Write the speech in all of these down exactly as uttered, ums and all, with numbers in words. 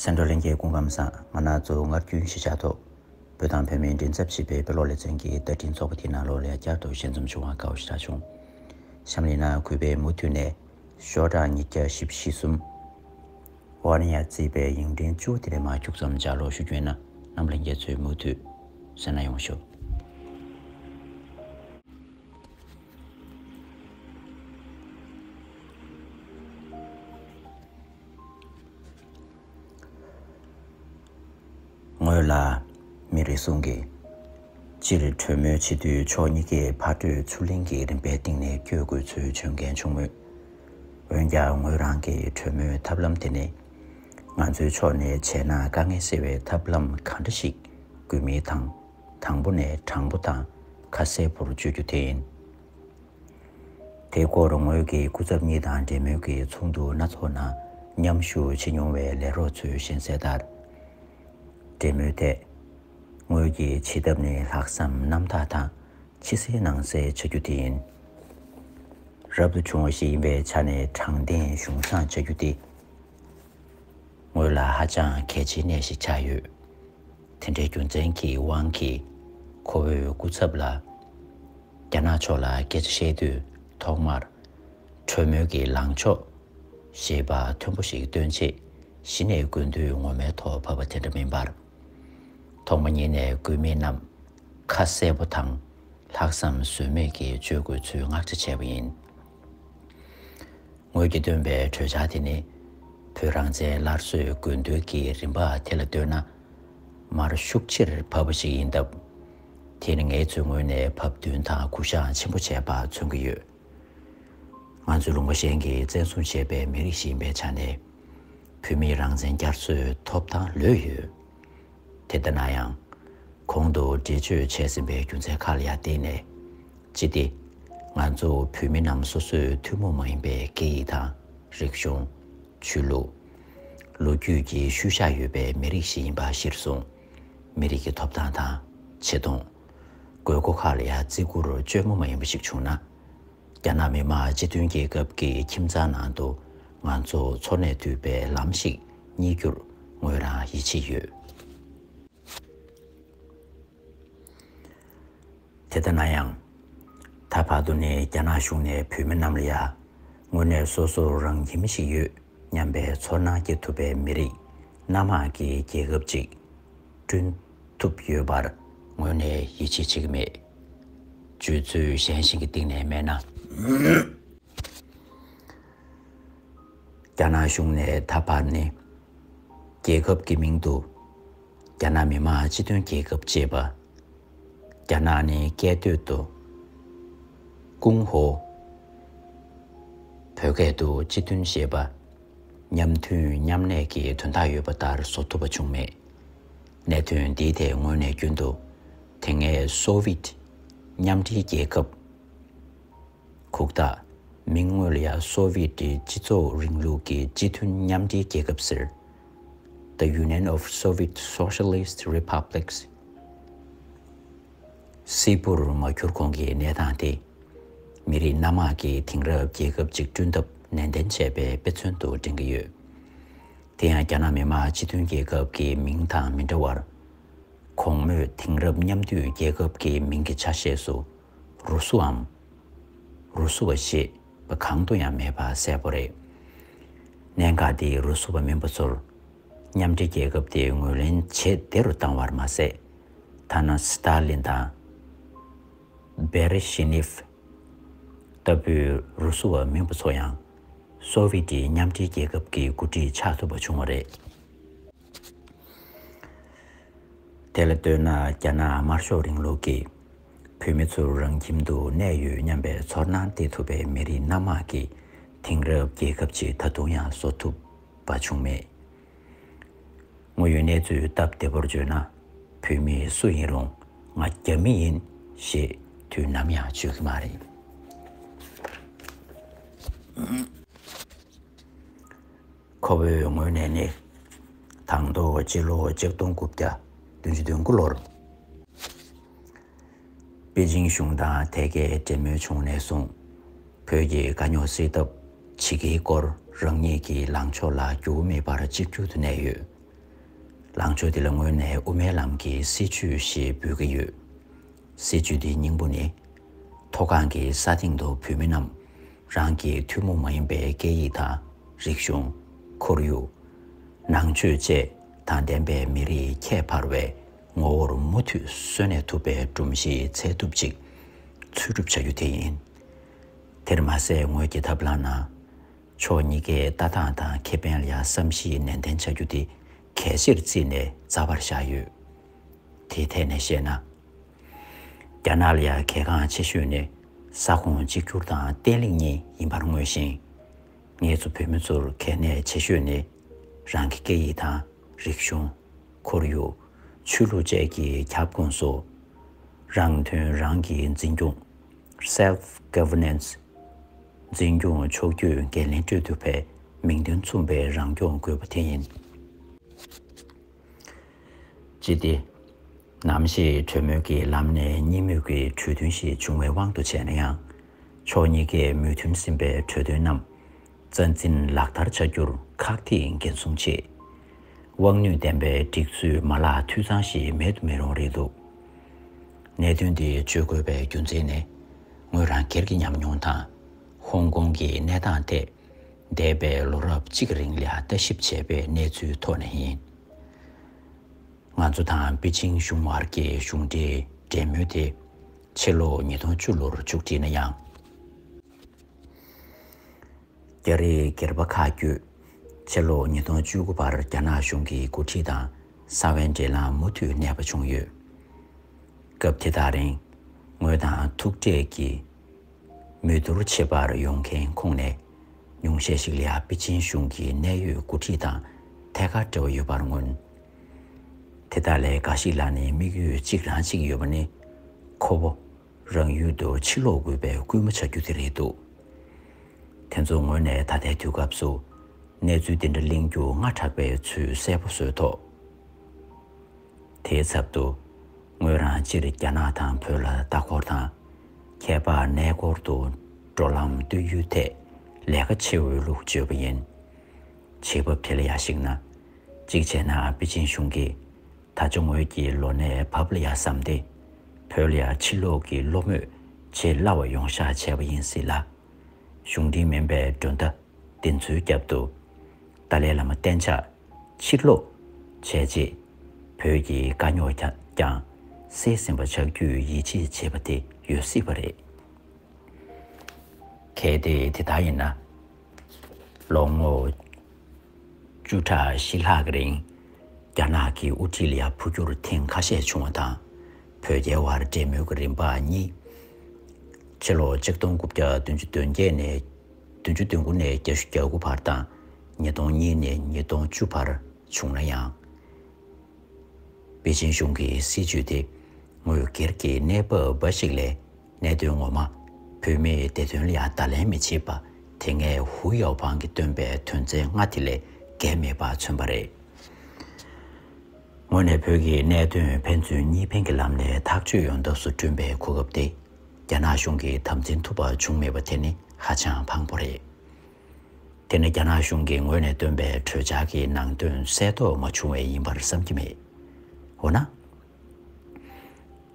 སེམས་ཁྲོ་ལྷན་རྒྱས་སྐུ་ཁམས་བཟང་། ང་རང་ཚོ་སྔར་རྒྱུན་གཞིས་ཆགས་ཐོག་བོད་དང་བོད་མིའི་མགྲིན་ཚབ་ཞེས་པའི་དཔེ་ཀློག་ལེ་ཚན་གྱི་བརྡ་འཕྲིན་ཚོགས་པ་དེའི་ནང་ལོགས་ལ་བསྐྱར་དུ་ཞལ་འཛོམས་བྱུང་བར་དགའ་བ་ཞེ་དྲག་བྱུང་། གཤམ་ལ་ན་གུས་པས་མུ་མཐུད་ནས་ཤོག་གྲངས་ཉིས་བརྒྱ་བཞི་བཅུ་ཞེ་གསུམ། ཝཱ་ཎི་ཡ་བརྩིས་པའི་ཡིག་ཕྲེང་བཅུ་དེ་ལས་མར་ཁྱུག་ཙམ་ལྗགས་ཀློག་ཞུ་རྒྱུ་ཡིན་ན། རྣམ་པ་ལྷན་རྒྱས་ཚོས་མུ་མཐུད་གསན་གནང་ཡོང་ཤོག། ངོས་ལ་མི་རེ་ཟུང་གིས། སྤྱིར་གྲོས་མོལ་བྱེད་དུས་ཕྱོགས་གཉིས་ཀས་ཕར་སྤྲོད་ཚུར་ལེན་གྱི་རིམ་པའི་སྟེང་ནས་བསྐྱོད་དགོས་ཚུལ་བརྗོད་མཁན་བྱུང་མོད། འོན་ཀྱང་ངོས་རང་གིས་གྲོས་མོལ་ཐབས་ལམ་དེ་ནི། ང་ཚོའི་ཕྱོགས་ནས་བྱས་ན་དཀའ་ངལ་སེལ་བའི་ཐབས་ལམ་གང་འདྲ་ཞིག་དགོས་མིན་དང་། དང་པོ་ནས་དྲང་པོ་དང་ཁ་གསལ་པོར་བརྗོད་རྒྱུ་དེ་ཡིན། དེའི་སྐོར་ངོས་ཀྱི་སྐུ་ཚབ་གཉིས་དང་འབྲེལ་མོལ་གྱི་ཚོགས་འདུ་སྣ་ཚོགས་ནང་མཉམ་ཞུགས་བྱེད་མྱོང་བའི་ལས་རོགས་ཚོས་ཞལ་གསལ་ལྟར། འབྲེལ་མོལ་ཐད། ངོས་ཀྱི་བྱེད་ཐབས་ནི་ལྷག་བསམ་རྣམ་དག་དང་ཕྱི་གསལ་ནང་གསལ་བྱ་རྒྱུ་དེ་ཡིན། རབ་ཏུ་བྱུང་བ་ཞིག་ཡིན་པའི་ཆ་ནས་དྲང་བདེན་གཞུང་བཟང་བྱ་རྒྱུ་དེ། ངོས་ལ་ཧ་ཅང་གལ་ཆེའི་གནས་ཤིག་ཆགས་ཡོད། དེ་འདྲའི་རྒྱུ་མཚན་གྱི་དབང་གིས་ཁོ་བོས་སྐུ་ཚབ་ལ། རྒྱ་ནག་ཕྱོགས་ལ་སྐད་ཆ་བཤད་དུས་ཐོག་མར། གྲོས་མོལ་གྱི་ལངས་ཕྱོགས་ཞེས་པ་མཐོན་པོ་ཞིག་སྟོན་ཆེད་གཞི་ནས་དགོས་འདོད་ངོ་མའི་ཐོག་བབས་པ་དེ་འདྲ་མིན་པར། ཐོག་མ་ཉིད་ནས་དགོས་མེད་རྣམས་ཁ་གསལ་པོ་དང་ལྷག་བསམ་ཟོལ་མེད་ཀྱིས་བརྗོད་དགོས་ཚུལ་མངགས་ཆ་བྱས་པ་ཡིན། ངོས་ཀྱིས་བཏོན་པའི་གྲོས་འཆར་དེ་ནི། བོད་རང་བཙན་སླར་གསོའི་དགོས་འདུན་གྱི་རིམ་པ་དེ་ལ་ལྟོས་ན། མར་ཤུགས་ཆེར་བབས་པ་ཞིག་ཡིན་སྟབས། དེ་ནི་ངེད་ཚོའི་ངོས་ནས་བབ་བསྟུན་དང་གུ་བཤངས་ཆེན་པོ་བྱས་པ་མཚོན་གྱི་ཡོད། ང་ཚོ་ལུང་པ་གཞན་གྱིས་བཙན་བཟུང་བྱས་པའི་མི་རིགས་ཤིག་ཡིན་པའི་ཆ་ནས། བོད་མིའི་རང་བཙན་བསྐྱར་གསོའི་ཐོབ་ཐང་ལོས་ཡོད། དེ་ལྟ་ན་ཡང་། གོང་དུ་འགྲེལ་བརྗོད་བྱས་ཟིན་པའི་རྒྱུ་མཚན་ཁག་ལ་ཡང་བརྟེན་ནས། ཅི་སྟེ། ང་ཚོ་བོད་མི་རྣམས་སོ་སོའི་ཐུན་མོང་མ་ཡིན་པའི་སྐད་ཡིག་དང་། རིག་གཞུང་། ཆོས་ལུགས། ལོ་རྒྱུས་ཀྱི་ཤུལ་བཞག་ཡོད་པའི་མི་རིགས་ཤིག་ཡིན་པ་གཞིར་བཟུང་། མི་རིགས་ཀྱི་ཐོབ་ཐང་དང་། ཆེ་མཐོང་། དགོས་མཁོ་ཁག་ལ་ཡང་བརྩི་བཀུར་བཅོས་མ་མ་ཡིན་པ་ཞིག་བྱུང་ན། རྒྱ་ནག་མི་དམངས་སྤྱི་མཐུན་རྒྱལ་ཁབ་ཀྱི་ཁྱིམ་ཚང་ནང་དུ་ང་ཚོ་འཚོ་གནས་ཐུབ་པའི་ལམ་ཞིག་རྙེད་རྒྱུར་ངོས་རང་ཡིད་ཆེས་ཡོད། དེ་ལྟ་ན་ཡང་། ད་བར་དུ་ནི་རྒྱ་ནག་གཞུང་ནས་བོད་མི་རྣམས་ལ་ཡང་དངོས་གནས་སོ་སོར་རང་ཁྱིམ་ཞིག་ཡོད་སྙམ་པའི་ཚོར་སྣང་སྐྱེ་ཐུབ་པའི་མི་རིགས་སྣ་མང་གི་རྒྱལ་ཁབ་ཅིག་བསྐྲུན་ཐུབ་ཡོད་པར་དངོས་གནས་ཡིད་ཆེས་བྱེད་ཀྱི་མེད། བརྗོད་ཚུལ་གཞན་ཞིག་གི་སྟེང་ནས་སྨྲས་ན། རྒྱ་ནག་གཞུང་ནས་ད་བར་ནི། རྒྱལ་ཁབ་ཀྱི་མིང་དུ། རྒྱ་ནག་མི་དམངས་སྤྱི་མཐུན་རྒྱལ་ཁབ་ཅེས་པ། རྒྱ་ནག་ནི་སྐད་དོད་དུ། ཀུང་ཧོ། བོད་སྐད་དུ་སྤྱི་མཐུན་ཞེས་པ། མཉམ་མཐུན་མཉམ་གནས་ཀྱི་དོན་དག་ཡོད་པ་ལྟར་བཟོ་ཐུབ་པ་བྱུང་མེད། གནད་དོན་འདིའི་ཐད་ངོས་ནས་རྒྱུན་དུ། དེ་སྔའི་སོ་བིད་མཉམ་འབྲེལ་རྒྱལ་ཁབ། གུག་རྟགས། མིང་དངོས་ལ་ཡང་སོ་བི་ཏི་སྤྱི་ཚོགས་རིང་ལུགས་ཀྱི་སྤྱི་མཐུན་མཉམ་འབྲེལ་རྒྱལ་ཁབ་ཟེར། The Union of Soviet Socialist Republics། སིལ་བུར་མ་གྱུར་གོང་གི་གནས་སྟངས་དེ། མི་རིགས་སྣ་མང་གི་དེང་རབས་རྒྱལ་ཁབ་ཅིག་བསྐྲུན་ཐབས་ནན་ཏན་བྱས་པའི་དཔེ་མཚོན་དུ་འདྲེན་གྱི་ཡོད། དེ་ཡང་རྒྱ་ནག་མི་དམངས་སྤྱི་མཐུན་རྒྱལ་ཁབ་ཀྱི་མིང་དང་མི་འདྲ་བར། གོང་སྨོས་དེང་རབས་མཉམ་འདུས་རྒྱལ་ཁབ་ཀྱི་མིང་གི་ཆ་ཤས་སུ། རུ་སུའམ། རུ་སུ་བ་ཞེས་པ་གང་དུ་ཡང་མེད་པ་གསལ་པོ་རེད། གནད་འགག་འདིས་རུ་སུ་བ་མིན་པ་ཚོར་མཉམ་འབྲེལ་རྒྱལ་ཁབ་དེ་ངོས་ལེན་བྱེད་བདེ་རུ་བཏང་བར་མ་ཟད། ཐ་ན་སི་ཏཱ་ལིན་དང་། བེ་རི་ཤི་ནིབ་ལྟ་བུའི་རུ་སུ་བ་མིན་པ་ཚོ་ཡང་སོ་བི་ཏི་མཉམ་འབྲེལ་རྒྱལ་ཁབ་ཀྱི་འགོ་ཁྲིད་ཆགས་ཐུབ་པ་བྱུང་བ་རེད། དེ་ལ་ལྟོས་ན་རྒྱ་ནག་དམར་ཤོག་རིང་ལུགས་ཀྱིས་བོད་མི་ཚོར་རང་ཁྱིམ་དུ་གནས་ཡོད་སྙམ་པའི་ཚོར་སྣང་སྟེར་ཐུབ་པའི་མི་རིགས་སྣ་མང་གི་དེང་རབས་རྒྱལ་ཁབ་ཅིག་ད་དུང་ཡང་བཟོ་ཐུབ་པ་བྱུང་མེད། དངོས་ཡོད་གནས་ཚུལ་སྟབས་བདེ་པོར་བརྗོད་ན། བོད་མི་སུ་ཡིན་རུང་ང་རྒྱ་མི་ཡིན་ཞེས་དུས་ནམ་ཡང་བརྗོད་ཀྱི་མ་རེད། ཁོ་བོའི་ངོས་ནས་ནི། དང་ཐོག་སྤྱི་ལོ་ཆིག་སྟོང་དགུ་བརྒྱ་བདུན་ཅུ་དོན་དགུ་ལོར། པེ་ཅིང་གཞུང་དང་དེ་གའི་འབྲེལ་མོལ་བྱུང་ནས་བཟུང་། བོད་ཀྱི་དཀའ་རྙོག་སེལ་ཐབས་བྱེད་ཀྱི་སྐོར་རང་ཉིད་ཀྱི་ལངས་ཕྱོགས་ལ་འགྱུར་བ་མེད་པར་གཅིག་གྱུར་དུ་གནས་ཡོད། ལངས་ཕྱོགས་འདི་ལ་ངོས་ནས་དབུ་མའི་ལམ་གྱི་སྲིད་བྱུས་ཞེས་འབོད་ཀྱི་ཡོད། སྲིད་བྱུས་འདིའི་སྙིང་པོ་ནི། མཐོ་སྒང་གི་ས་སྟེང་དུ་བོད་མི་རྣམས་རང་གི་ཐུན་མོང་མ་ཡིན་པའི་སྐད་ཡིག་དང་། རིག་གཞུང་། ཁོར་ཡུག་ནང་ཆོས་བཅས་དང་ལྡན་པའི་མི་རིགས་ཁྱད་འཕགས་པའི་ངོ་བོར་མུ་མཐུད་གསོན་གནས་ཐུབ་པའི་སྒྲོམ་གཞི་འཚོལ་ཐུབ་ཅིག་འཚོལ་སྒྲུབ་བྱ་རྒྱུ་དེ་ཡིན། དེར་མ་ཟད། ངོས་ཀྱི་ཐབས་ལམ་ནང་ཕྱོགས་གཉིས་ཀའི་ལྟ་སྟངས་དང་ཁེ་ཕན་ལ་ཡང་བསམ་གཞིག་ནན་ཏན་བྱ་རྒྱུ་དེ་གལ་ཆེར་བརྩིས་ནས་རྩ་བར་བཞག་ཡོད། དེའི་ཐད་ནས་བཤད་ན། རྒྱ་ནག་ལ་ཡང་གལ་འགངས་ཆེ་ཤོས་ནི་ས་ཁོངས་གཅིག་གྱུར་དང་བརྟན་ལྷིང་གཉིས་ཡིན་པར་མངོན་ཞིང་། ངེད་ཚོ་བོད་མི་ཚོར་གལ་གནད་ཆེ་ཤོས་ནི་རང་གི་སྐད་ཡིག་དང་། རིག་གཞུང་། ཁོར་ཡུག་ཆོས་ལུགས་བཅས་ཀྱི་ཁྱབ་ཁོངས་སུ་རང་དོན་རང་གིས་འཛིན་སྐྱོང་། Self Governance། འཛིན་སྐྱོང་ཕྱོགས་བསྐྱོད་འགན་ལེན་སྤྲོད་ཐུབ་པའི་མིང་དོན་མཚུངས་པའི་རང་སྐྱོང་དགོས་པ་དེ་ཡིན། ཅི་སྟེ། ནམ་ཞིག་གྲོས་མོལ་གྱི་ལམ་ནས་གཉིས་མོས་ཀྱི་གྲོས་མཐུན་ཞིག་བྱུང་བའི་དབང་དུ་བྱས་ན་ཡང་། ཕྱོགས་གཉིས་ཀས་མོས་མཐུན་ཟིན་པའི་གྲོས་དོན་རྣམས། རྩ་འཛིན་ལག་བསྟར་བྱ་རྒྱུར་ཁག་ཐེག་འགན་སྲུང་ཆེད། དབང་ནུས་ལྡན་པའི་སྒྲིག་འཛུགས་མ་ལག་འཐུས་ཚང་ཞིག་མེད་དུ་མི་རུང་རེད་འདུག་གནད་དོན་འདི་བརྗོད་དགོས་པའི་རྒྱུ་མཚན་ནི། ངོས་རང་སྒེར་གྱི་ཉམས་མྱོང་དང་། ཧོང་ཀོང་གི་གནས་སྟངས་ཐད། འདས་པའི་ལོ་རབས་གཅིག་རིང་ལ་ལྟ་ཞིབ་བྱས་པའི་གནས་ཚུལ་ཐོག་ནས་ཡིན། ང་ཚོ་དང་པེ་ཅིང་གཞུང་བར་གྱི་གཞུང་འབྲེལ་འབྲེལ་མོལ་དེ་ཕྱི་ལོ་ཉིས་སྟོང་བཅུ་ལོར་མཇུག་བསྒྲིལ་ན་ཡང་། རྒྱ་རིགས་སྒེར་པ་ཁག་བརྒྱུད་ཕྱི་ལོ་ཉིས་སྟོང་བཅུ་དགུ་བར་རྒྱ་ནག་གཞུང་གི་འགོ་ཁྲིད་དང་གསང་བའི་འབྲེལ་ལམ་མུ་མཐུད་གནས་པ་བྱུང་ཡོད། སྐབས་དེ་དག་རིང་ངོས་དང་ཐུག་འཕྲད་ཀྱིས་མོས་བསྡུར་བྱེད་པར་ཡོང་མཁན་ཁོངས་ནས་ཉུང་ཤས་ཤིག་ལ་པེ་ཅིན་གཞུང་གི་གནད་ཡོད་འགོ་ཁྲིད་དང་ཐད་ཀར་འབྲེལ་བ་ཡོད་པར་མངོན། དེ་དག་ལས་འགའ་ཞིག་ལ་ནི་དམིགས་ཡུལ་གཅིག་རང་གཅིག་ཡོད་པ་ནི། ཁོ་བོ་རང་ཡུལ་དུ་ཕྱིར་ལོག་དགོས་པའི་སྐུལ་མ་བྱ་རྒྱུ་དེ་རེད་འདུག་དེ་ཚོ་ངོས་ནས་ད་ལྟའི་དུས་སྐབས་སུ་གནས་ཚུལ་འདི་འདྲ་གླེང་རྒྱུ་སྔ་དྲགས་པའི་ཚུལ་གསལ་པོ་བཟོས་ཐོག་དེའི་ཚབ་ཏུ། ངོས་རང་སྤྱིར་རྒྱ་ནག་དང་བོད་ལ་ལྟ་སྐོར་དང་། ཁྱད་པར་གནས་སྐོར་དུ་འགྲོ་ལམ་བཏོད་ཡུལ་ཐད་ལས་ཀ་བྱེད་འོས་ལུགས་བརྗོད་པ་ཡིན། བྱེད་བབ་དེ་ལ་ཡར་གཞིགས་ན། གཅིག་བྱས་ན་པེ་ཅིན་གཞུང་གིས་ད་ཆ་ངོས་ཀྱི་ལོ་ནའི་བབ་ལ་ཡར་བསམ་སྟེ། བོད་ལ་ཡར་ཕྱིར་ལོག་གི་བློ་མོས་བྱེད་སླ་བ་ཡོང་ཤག་བྱས་པ་ཡིན་སྲིད་ལ། གཞུང་འབྲེལ་མིན་པའི་མགྲོན་བརྡ་འདི་ཚོའི་རྒྱབ་ཏུ། ཏཱ་ལའི་བླ་མ་གཏན་འཇགས་ཕྱིར་ལོག་བྱས་རྗེས། བོད་ཀྱི་དཀའ་རྙོག་ཀྱང་སེལ་ཟིན་པ་ཆགས་རྒྱུའི་ཡིད་ཆེས་བྱེད་པ་དེ་ཡོད་སྲིད་པ་རེད། གལ་ཏེ་དེ་ལྟར་ཡིན་ན། ལོ་ངོ་བཅུ་ཕྲག་བཞི་ལྷག་གི་རིང་རྒྱ་ནག་གི་དབུ་ཁྲིད་ལ་ཡང་འཕོ་འགྱུར་ཐེངས་ཁ་ཤས་བྱུང་བ་དང་། བོད་རྒྱའི་དབར་འབྲེལ་མོལ་གྱི་རིམ་པ་གཉིས། ཕྱི་ལོ་ཆིག་སྟོང་དགུ་བརྒྱ་བདུན་ཅུ་དོན་བརྒྱད་ནས་བདུན་ཅུ་དོན་དགུ་ནས་བརྒྱད་ཅུ་གྱ་དགུ་བར་དང་། ཉིས་སྟོང་གཉིས་ནས་ཉིས་སྟོང་བཅུ་བར་བྱུང་ན་ཡང་། པེ་ཅིན་གཞུང་གི་སྲིད་བྱུས་དེ་ངོས་སྒེར་གྱི་གནས་བབ་འབའ་ཞིག་ལས་གནད་དོན་ངོ་མ་བོད་མིའི་བདེ་དོན་ལ་ཡང་བརྡ་ལན་མི་བྱེད་པ་དེ་སྔའི་ཧུའུ་ཡའོ་ཕང་གིས་བཏོན་པའི་དོན་ཚན་ལྔ་དེ་ལས་འགལ་མེད་པ་མཚོན་པ་རེད། ངོས་ནས་བོད་ཀྱི་གནད་དོན་ཕན་ཚུན་གཉིས་ཕན་གྱི་ལམ་ནས་ཐག་གཅོད་ཡོང་ཐབས་སུ་བསྐྲུན་པའི་གོ་སྐབས་དེ་རྒྱ་ནག་གཞུང་གིས་དམ་འཛིན་ཐུབ་པ་བྱུང་མེད་པ་དེ་ནི་ཧ་ཅང་ཕངས་པོ་རེད། དེ་ནི་རྒྱ་ནག་གཞུང་གིས་ངོས་ནས་བཏོན་པའི་གྲོས་འཆར་གྱི་ནང་དོན་གསལ་རྟོགས་མ་བྱུང་བས་ཡིན་པར་བསམ་གྱི་མེད། འོ་ན།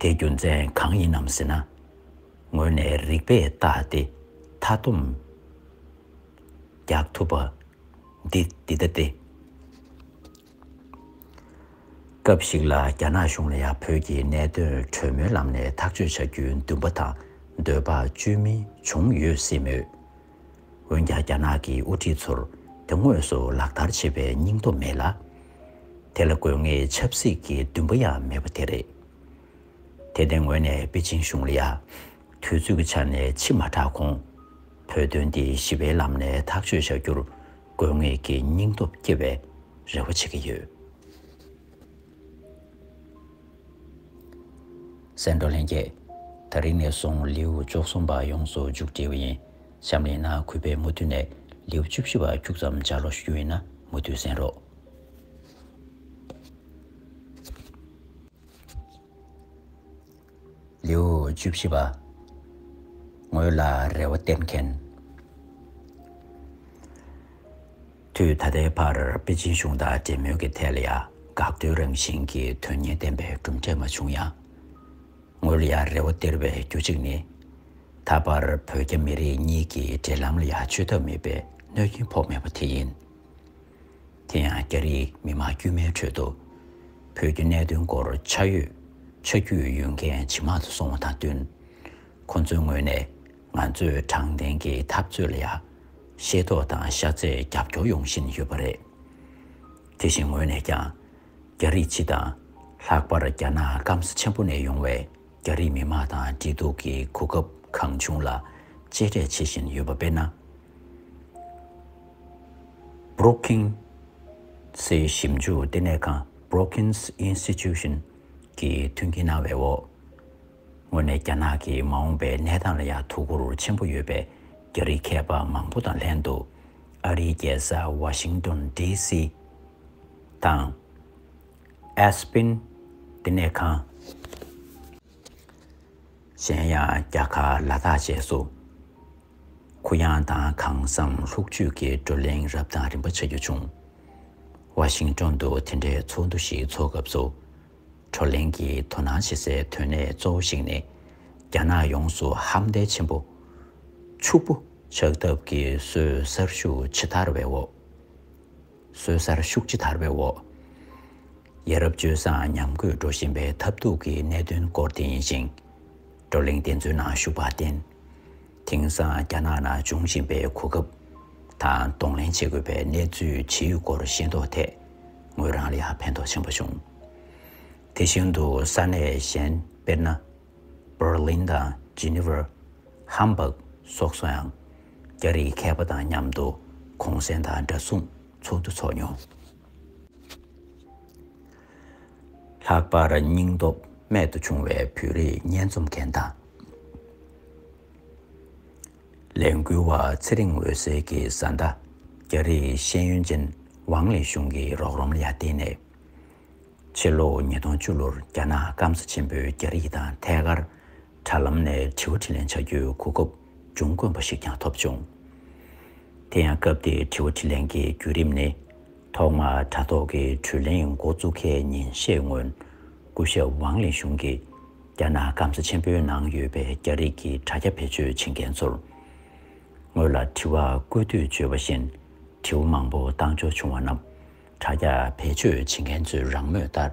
དེའི་རྒྱུ་མཚན་གང་ཡིན་ནམ་ཟེར་ན། ངོས་ནས་རིགས་པས་བརྟགས་ཏེ་མཐའ་སྡོམ་རྒྱག་ཐུབ་པ་འདི་འདི་ལྟ་སྟེ། སྐབས་ཤིག་ལ་རྒྱ་ནག་གཞུང་ལ་ཡང་བོད་ཀྱི་གནད་དོན་གྲོས་མོལ་ལམ་ནས་ཐག་གཅོད་བྱ་རྒྱུའི་འདུན་པ་དང་འདོད་པ་བཅོས་མིན་བྱུང་ཡོད་སྲིད་མོད། འོན་ཀྱང་རྒྱ་ནག་གི་དབུ་ཁྲིད་ཚོར་དེ་དངོས་སུ་ལག་བསྟར་བྱེད་པའི་སྙིང་སྟོབས་མེད་ལ། དེ་ལ་དགོས་ངེས་ཆབ་སྲིད་ཀྱི་འདུན་པ་ཡང་མེད་པ་དེ་རེད། དེ་ལྟའི་ངོས་ནས་པེ་ཅིང་གཞུང་ལ་ཡང་དུས་ཚོད་ཀྱི་ཆ་ནས་ཕྱི་མ་དྲགས་གོང་། བོད་དོན་འདི་ཞི་བའི་ལམ་ནས་ཐག་གཅོད་བྱ་རྒྱུར་དགོས་ངེས་ཀྱི་སྙིང་སྟོབས་སྐྱེ་བའི་རེ་བ་བྱེད་ཀྱི་ཡོད། གསན་གྲོགས་ལྷན་རྒྱས། ད་རིང་ནས་བཟུང་ལེའུ་བཅུ་གསུམ་པ་ཡོངས་སུ་མཇུག་སྒྲིལ་བ་ཡིན། གཤམ་ལ་ཡིན་ན་གུས་པས་མུ་མཐུད་ནས་ལེའུ་བཅུ་བཞི་པ་ཁྱུག་ཙམ་ལྗགས་ཀློག་ཞུ་རྒྱུ་ཡིན་ན་མུ་མཐུད་གསན་རོགས། ལེའུ་བཅུ་བཞི་པ། ངོས་ལ་རེ་བ་བསྟེན་མཁན། དུས་ད་ལྟའི་བར་པེ་ཅིན་གཞུང་དང་འབྲེལ་མོལ་གྱི་ཐད་ལ་ཡང་ འགག་སྡོད་རང་བཞིན་གྱི་དོན་གཉེར་ལྡན་པའི་གྲུབ་འབྲས་མ་བྱུང་ཡང་། ངོས་ལ་ཡང་རེ་བ་སྟེར་བའི་རྒྱུ་གཅིག་ནི། ད་བར་བོད་རྒྱ་མི་རིགས་གཉིས་ཀྱི་འབྲེལ་ལམ་ལ་ཡང་བཅོས་ཐབས་མེད་པའི་གནོད་སྐྱོན་ཕོག་མེད་པ་དེ་ཡིན། དེ་ཡང་རྒྱ་རིགས་མི་མང་དཀྱུས་མའི་ཁྲོད་དུ། བོད་ཀྱི་གནད་དོན་སྐོར་ཆ་ཡོད་ཆ་རྒྱུས་ཡོད་མཁན་ཇེ་མང་དུ་སོང་བ་དང་བསྟུན། ཁོ་ཚོའི་ངོས་ནས་ང་ཚོས་དྲང་བདེན་གྱི་འཐབ་རྩོད་ལ་ཡང་ཤེས་རྟོགས་དང་ཤ་ཚ་རྒྱབ་སྐྱོར་ཡོང་བཞིན་ཡོད་པ་རེད། དེ་བཞིན་ངོས་ནས་ཀྱང་། རྒྱ་རིགས་སྤྱི་དང་། ལྷག་པར་རྒྱ་ནག་སྐམ་ས་ཆེན་པོ་ནས་ཡོང་བའི་རྒྱ་རིགས་མི་མང་དང་འབྲེལ་གཏུག་གི་གོ་སྐབས་གང་བྱུང་ལ་གཅེས་སྤྲས་བྱེད་བཞིན་ཡོད་པ་དཔེར་ན། Brookings་ཞིབ་འཇུག་ལྟེ་གནས་ཁང་། Brookings Institution་གིས་མཐུན་རྐྱེན་གནང་བའི་འོག་དངོས་གནས་རྒྱ་ནག་གི་མ་འོངས་པའི་གནས་སྟངས་ལ་ཡང་ཐུགས་ཁུར་ཆེན་པོ་ཡོད་པའི་རྒྱ་རིགས་མཁས་པ་མང་པོ་དང་ལྷན་དུ། ཨ་རིའི་རྒྱལ་ས་ཝ་ཤིང་ཏོན་ཌི་སི་དང་། ཨེས་པིན་ལྟེ་གནས་ཁང་། གཞན་ཡང་རྒྱ་གར་ལ་དྭགས་བཅས་སུ། གུ་ཡངས་དང་གང་འཚམ་ལྷུག་བརྗོད་ཀྱི་བགྲོ་གླེང་རབ་དང་རིམ་པ་བྱ་རྒྱུ་བྱུང་། ཝ་ཤིང་ཏོན་དུ་དེ་འདྲའི་ཚོགས་འདུ་ཞིག་འཚོགས་སྐབས་སུ། བགྲོ་གླེང་གི་དོ་སྣང་བྱེད་སའི་དོན་གནད་གཙོ་བོ་ཞིག་ནི། རྒྱ་ནག་ཡོངས་སུ་ཧམ་ཏེ་ཆེན་པོ། ཕྱུག་པོ་ཆགས་ཐབས་ཀྱི་སྲོལ་གསར་ཤུགས་ཇེ་དར་བའི་འོག་སྲོལ་གསར་ཤུགས་ཇེ་དར་བའི་འོག་ཡ་རབས་སྤྱོད་བཟང་ཉམས་རྒུད་འགྲོ་བཞིན་པའི་ཐབས་སྡུག་གི་གནད་དོན་སྐོར་དེ་ཡིན་ཞིང་། བགྲོ་གླེང་དེ་ཚོའི་ནང་ཞུགས་པར་བརྟེན། དེང་སང་རྒྱ་ནག་ནང་འབྱུང་བཞིན་པའི་གོ་སྐབས་དང་གདོང་ལེན་བྱེད་དགོས་པའི་གནས་ཚུལ་ཇི་ཡོད་སྐོར་ཤེས་རྟོགས་ཐད་ངོས་རང་ལ་ཡང་ཕན་ཐོགས་ཆེན་པོ་བྱུང་། དེ་བཞིན་དུ་ས་གནས་གཞན་དཔེར་ན། པར་ལིན་དང་ཇི་ནི་ཝར། ཧམ་སྦག་སོགས་སུའང་རྒྱ་རིགས་མཁས་པ་དང་མཉམ་དུ་གུང་སེང་དང་འདྲ་མཚུངས་ཚོགས་འདུ་ཚོགས་མྱོང་། ལྷག་པར་སྙིང་སྟོབས་རྨད་དུ་བྱུང་བའི་བོད་རིགས་སྙན་རྩོམ་མཁན་དང་། ལས་འགུལ་བ་ཚེ་རིང་འོད་ཟེར་གྱི་བཟའ་ཟླ་རྒྱ་རིགས་ཤེས་ཡོན་ཅན་ཝང་ལི་ཞུང་གི་རོགས་རམ་ལ་ཡང་བརྟེན་ནས། ཕྱི་ལོ་ཉིས་སྟོང་བཅུ་ལོར་རྒྱ་ནག་སྐམ་ས་ཆེན་པོའི་རྒྱ་རིགས་དང་ཐད་ཀར་དྲ་ལམ་ནས་དྲི་བ་དྲིས་ལན་བྱ་རྒྱུའི་གོ་སྐབས་འབྱུང་དཀོན་པ་ཞིག་ཀྱང་ཐོབ་བྱུང་། དེ་ཡང་སྐབས་དེའི་དྲི་བ་དྲིས་ལན་གྱི་བརྒྱུད་རིམ་ནི། ཐོག་མར་དྲ་ཐོག་གི་དྲིས་ལན་འགོ་བཙུགས་མཁན་ཉིན་ཤས་སྔོན། སྐུ་ཞབས་ཝང་ལི་ཞུང་གིས་རྒྱ་ནག་སྐམ་ས་ཆེན་པོའི་ནང་ཡོད་པའི་རྒྱ་རིགས་ཀྱི་དྲ་རྒྱ་བེད་སྤྱོད་བྱེད་མཁན་ཚོར། ངོས་ལ་དྲི་བ་བཀོད་དུས་བརྗོད་པ་བཞིན། དྲི་བ་མང་པོ་བཏང་འབྱོར་བྱུང་བ་རྣམས། དྲ་རྒྱ་བེད་སྤྱོད་བྱེད་མཁན་ཚོའི་རང་མོས་ལྟར་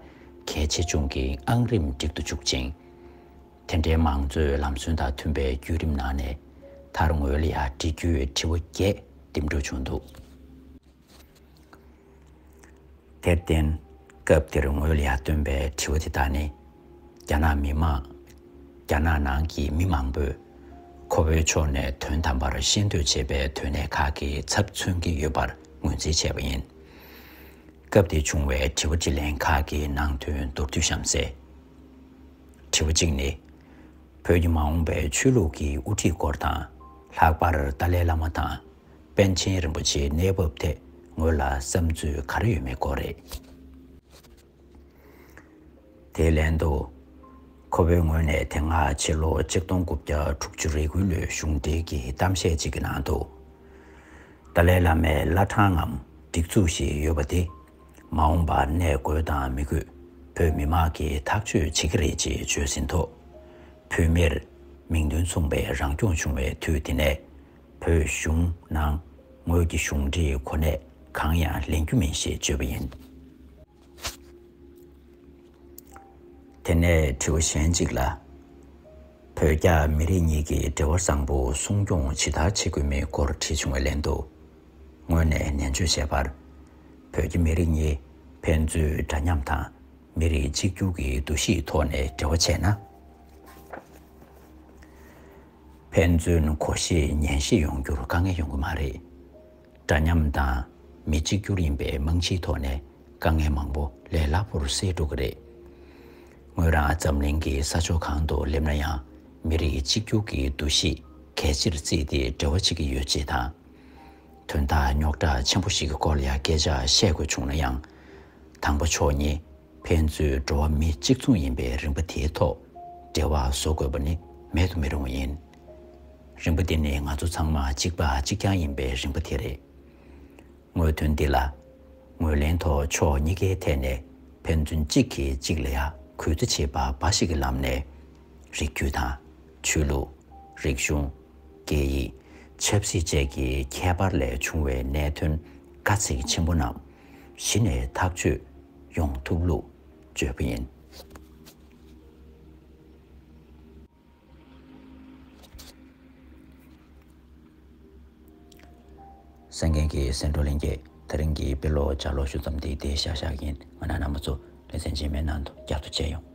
གལ་ཆེ་ཆུང་གི་ཨང་རིམ་སྒྲིག་ཏུ་བཅུག་ཅིང་། དེ་འདྲའི་མང་གཙོའི་ལམ་སྲོལ་དང་མཐུན་པའི་བརྒྱུད་རིམ་ནང་ནས། མཐར་ངོས་ལ་ཡང་འབྲི་རྒྱུའི་དྲི་བ་བརྒྱད་འདེམས་སྒྲུག་བྱུང་འདུག་དེར་བརྟེན། སྐབས་དེར་ངོས་ལ་ཡར་བཏོན་པའི་དྲི་བ་དེ་དག་ནི། རྒྱ་ནག་མི་མང་། རྒྱ་ནག་ནང་གི་མི་མང་པོས། ཁོ་བོའི་ཕྱོགས་ནས་དོན་དམ་པར་ཤེས་འདོད་བྱེད་པའི་དོན་གནད་ཁག་གི་ཚབ་མཚོན་གྱི་ཡོད་པར་ངོས་འཛིན་བྱས་པ་ཡིན། སྐབས་དེར་བྱུང་བའི་དྲི་བ་དྲིས་ལན་ཁག་གི་ནང་དོན་མདོར་བསྡུས་གཤམ་གསལ། དྲི་བ་གཅིག་ནི། བོད་ཀྱི་མ་འོངས་པའི་ཆོས་ལུགས་ཀྱི་དབུ་ཁྲིད་སྐོར་དང་། ལྷག་པར་ཏཱ་ལའི་བླ་མ་དང་། པཎ་ཆེན་རིན་པོ་ཆེའི་གནས་བབ་ཐད་ངོས་ལ་བསམ་ཚུལ་ག་རེ་ཡོད་མེད་སྐོར་རེད། དེའི་ལན་དུ། ཁོ་བོའི་ངོས་ནས་དེ་སྔ་ཕྱི་ལོ་ཆིག་སྟོང་དགུ་བརྒྱ་དྲུག་ཅུ་རེ་དགུའི་ལོའི་གཞུང་འབྲེལ་གྱི་གཏམ་བཤད་ཅིག་གི་ནང་དུ། ཏཱ་ལའི་བླ་མའི་བླ་བྲང་ངམ་སྒྲིག་འཛུགས་ཤིག་ཡོད་པ་དེ། མ་འོངས་པར་གནས་དགོས་དང་མི་དགོས་བོད་མི་མང་གིས་ཐག་གཅོད་བྱེད་ཀྱི་རེད་ཅེས་བརྗོད་ཟིན་ཐོག་བོད་མིར་མིང་དོན་མཚུངས་པའི་རང་སྐྱོང་བྱུང་བའི་དུས་དེ་ནས། བོད་གཞུང་ནང་ངོས་ཀྱི་གཞུང་འབྲེལ་གོ་གནས་གང་ཡང་ལེན་རྒྱུ་མིན་ཞེས་བརྗོད་པ་ཡིན། དེ་ནས་དྲི་བ་གཞན་གཅིག་ལ། བོད་རྒྱ་མི་རིགས་གཉིས་ཀྱི་འབྲེལ་བ་བཟང་པོ་སྲུང་སྐྱོང་ཇི་ལྟར་བྱེད་དགོས་མིན་སྐོར་དྲིས་བྱུང་བའི་ལན་དུ། ངོས་ནས་ནན་བརྗོད་བྱས་པར། བོད་རྒྱ་མི་རིགས་གཉིས་ཕན་ཚུན་འདྲ་མཉམ་དང་མི་རིགས་གཅིག་གྱུར་གྱི་འདུ་ཤེས་ཐོག་ནས་འབྲེལ་བ་བྱས་ན། ཕན་ཚུན་གོ་ཤེས་ཉན་ཤེས་ཡོང་རྒྱུར་དཀའ་ངལ་ཡོང་གི་མ་རེད། འདྲ་མཉམ་དང་མི་གཅིག་གྱུར་ཡིན་པའི་རྨང་གཞིའི་ཐོག་ནས་དཀའ་ངལ་མང་པོ་ལས་སླ་པོར་སེལ་འགྲོ་གི་རེད། ངོས་རང་འཛམ་གླིང་གི་ས་ཕྱོགས་གང་དུ་སླེབས་ན་ཡང་མི་རིགས་གཅིག་གྱུར་གྱི་འདུ་ཤེས་གལ་ཆེར་བརྩིས་ཏེ་འབྲེལ་བ་བྱེད་ཀྱི་ཡོད་ཅེས་དང་། དོན་དག་རྙོག་དྲགས་ཆེན་པོ་ཞིག་གི་སྐོར་ལ་ཡང་སྐད་ཆ་བཤད་དགོས་བྱུང་ན་ཡང་། དང་པོ་ཕྱོགས་གཉིས་ཕན་ཚུན་འགྲོ་བ་མི་གཅིག་མཚུངས་ཡིན་པའི་རིམ་པ་དེའི་ཐོག་འབྲེལ་བ་བཟོ་དགོས་པ་ནི་མེད་དུ་མི་རུང་བ་ཡིན། རིམ་པ་འདི་ནི་ང་ཚོ་ཚང་མ་གཅིག་པ་གཅིག་རྐྱང་ཡིན་པའི་རིམ་པ་དེ་རེད། ངོས་དོན་འདི་ལ། ངོས་ལེན་ཐོག་ཕྱོགས་གཉིས་ཀའི་ཐད་ནས་ ཕན་ཚུན་གཅིག་གིས་གཅིག་ལ་ཡ་གུས་བརྩི་བྱེད་པ་འབའ་ཞིག་གི་ལམ་ནས། རིགས་རྒྱུད་དང་། ཆོས་ལུགས། རིག་གཞུང་། སྐད་ཡིག། ཆབ་སྲིད་བཅས་ཀྱི་ཁྱད་པར་ལས་བྱུང་བའི་གནད་དོན་དཀའ་ཚེགས་ཆེན་པོ་རྣམས་གཞི་ནས་ཐག་གཅོད་ཡོང་ཐུབ་ལུགས་བརྗོད་པ་ཡིན། གསན་མཁན་གྱི་གསན་གྲོགས་ལྷན་རྒྱས། དེ་རིང་གི་དཔེ་ཀློག་ལྗགས་ཀློག་ཞུ་མཚམས་འདི་འདིར་བཞག་བཞག་ཡིན། ང་རང་རྣམ་པ་ཚོ་ལེ་ཚན་རྗེས་མའི་ནང་དུ་བསྐྱར་དུ་མཇལ་ཡོང་།